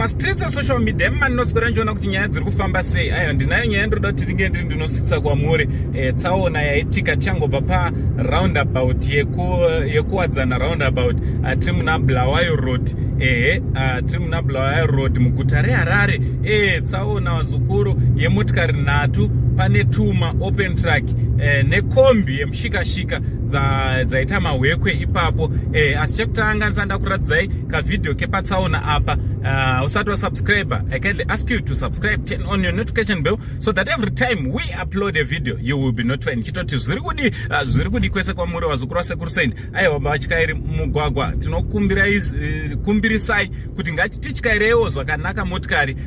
Mastreets esocial media emanoswera ndichiona kuti nyaya dziri kufamba sei. Aiwa, ndinayo nyaya ndinoda kuti ndinge ndiri ndinosvitsa kwamuri. Tsaona yaitika tichangobva paroundabout yekuwadzana roundabout. Tiri muna Bulawayo Road. Ehe, tiri muna Bulawayo Road muguta reHarare. Tsaona vazukuru yemotikari nhatu, pane tuma open truck nekombi yemushikashika dzaita mahwekwe ipapo. Asi chekutanga ndisati ndakuratidzai kavhidhiyo kepatsaona apa, usati wasubscribe, I kindly ask you to subscribe, turn on your notification bell so that every time we upload a video you will be notified. Ndichitoti zviri kudi, zviri kudi kwese kwamuri vazukuru vasekuru Saint. Aiwa, vatyairi mugwagwa, tinokumbirisai kuti ngatityireiwo zvakanaka motikari,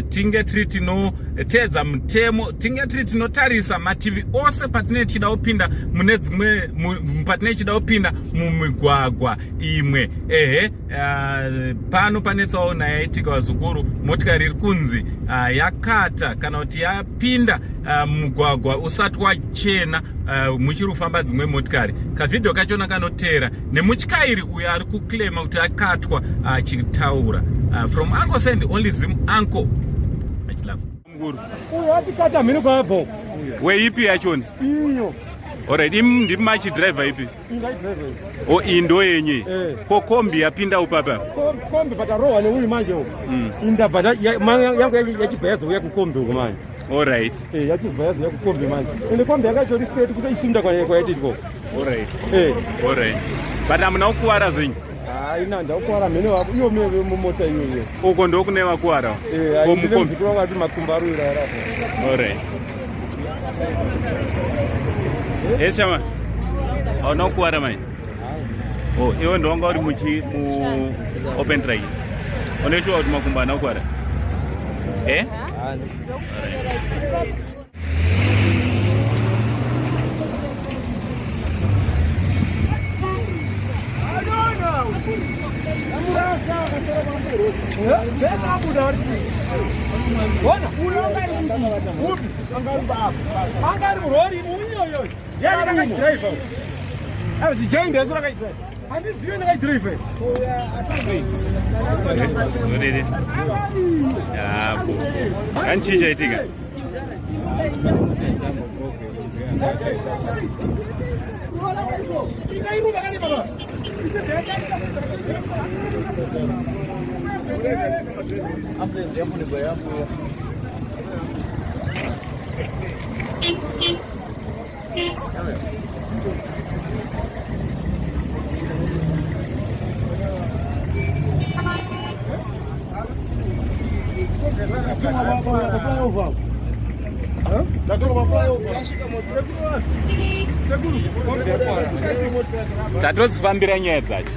tinge tiri tinoteedza mutemo, tinge tiri tinotarisa mativi ose patinenge tichida kupinda mune dzimwe, patinenge tichida kupinda mumigwagwa imwe. Ehe, pano pane tsaona yaitika vazukuru. Motikari iri kunzi yakata kana kuti yapinda mugwagwa usati wachena, muchiri kufamba dzimwe motikari. Kavhidhiyo kachona kanoteera nemutyairi uyo ari kuclaima kuti akatwa achitaura. From Uncle Send, only Zim uncle. Much love. Mukuru. Uyo atikata mhino kwabvo. Weipi yachona? Iyo. Alright, imi ndimi machidhiraivha ipi? Ingaidrive. O, iyi ndo yenyu? Eh. Ko kombi yapinda upapa? Kombi patarohwa neuyu manje uku. Indabva yangu yachibva yazouya kukombi uku manje. Alright. Eh, yachibva yazouya kukombi manje. Ende kombi yakachori straight kuti isunda kwayaitiko. Alright. Eh. Alright. But hamuna kukuwara zvenyu? Haina, ndakuwara mhene wako iyo meve mumota iyoyo. Uko ndokune vakuwara? Eh, Ko mukombi? muzukuru wangu ati makumbo arwira arapo. Alright. Eh, shama. Hauna kukuwara mai? Oh, iwe ndowanga uri muchi mu open truck. Une sure kuti makumbo haana kukuwara? Eh? Alright. Angari murori uyoyo. Yari akadriver. Handizivi ndakadriver. Zvodidi? Yapo. Kani chii chaitika? Tatodzifambira nyaya dzacho.